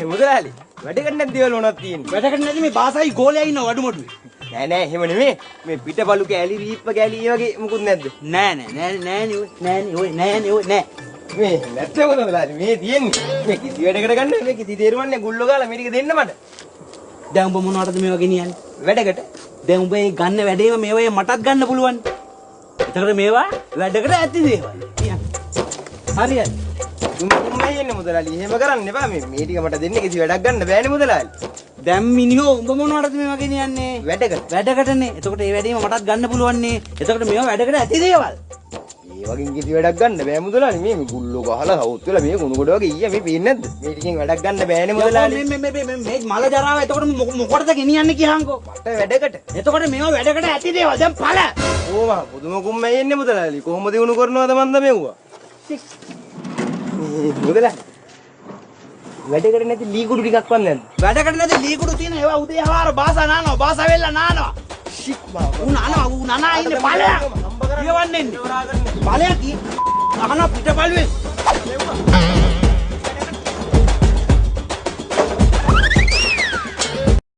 මේ මුදලාලි වැඩකට නැති දේවල් මොනවද තියෙන්නේ? වැඩකට නැති මේ බාසයි ගෝලයා ඉන්නව වඩුමඩුවේ. නෑ නෑ එහෙම නෙමෙයි. මේ පිටපලු කෑලි රීප්ප කෑලි ඒ වගේ මුකුත් නැද්ද? නෑ නෑ නෑ නෑනේ ඔය නෑනේ ඔය නෑනේ ඔය නෑ. මේ නැත්තේ මොකද මුදලාලි මේ තියෙන්නේ? මේ කිසි වැඩකට ගන්න මේ කිසි තේරුමක් නෑ ගුල්ලෝ ගාලා මේ ටික දෙන්න මට. දැන් උඹ මොනවටද මේවා ගෙනියන්නේ? වැඩකට. දැන් උඹ ඒ ගන්න වැඩේම මේවා මටත් ගන්න පුළුවන්. එතකොට මේවා වැඩකට ඇති දේවල්. හරියට. උඹ එන්නේ මුදලාලි එහෙම කරන්න එපා. මේ මේ ටික මට දෙන්න කිසි වැඩක් ගන්න බෑනේ මුදලාලි. දැන් මිනිහෝ උඹ මොනවටද මේවා ගෙනියන්නේ? වැඩකට. වැඩකටනේ. එතකොට ඒ වැඩේම මටත් ගන්න පුළුවන් නේ. එතකොට මේවා වැඩකට ඇති දේවල්. ඒ වගේ කිසි වැඩක් ගන්න බෑ මුදලාලි. මේ මේ ගුල්ලෝ ගහලා සවුත් වෙලා මේ කුණු ගොඩ වගේ ඊයේ මේ පේන්නේ නැද්ද? මේ ටිකෙන් වැඩක් ගන්න බෑනේ මුදලාලි. මේ මේ මේ මේ මල ජරාව එතකොට මොකටද ගෙනියන්නේ කියහන්කෝ? මට වැඩකට. එතකොට මේවා වැඩකට ඇති දේවල්. දැන් ඵල. ඕ මහ පුදුම කුම්මැයි එන්නේ මුදලාලි. කොහොම දිනු කරනවද මන්ද මෙව්වා? මුදලාලි වැඩකට නැති ලී කුඩු ටිකක් වන් නැද්ද? වැඩකට නැති ලී කුඩු තියෙන ඒවා උදේ හවාර බාසා නානවා. බාසා වෙල්ලා නානවා. ෂික් මා. ඌ නානවා ඌ නානා ඉන්නේ ඵලයක්. කියවන්නේ ඉන්නේ. ඵලයක් අහන පිටපළුවේ.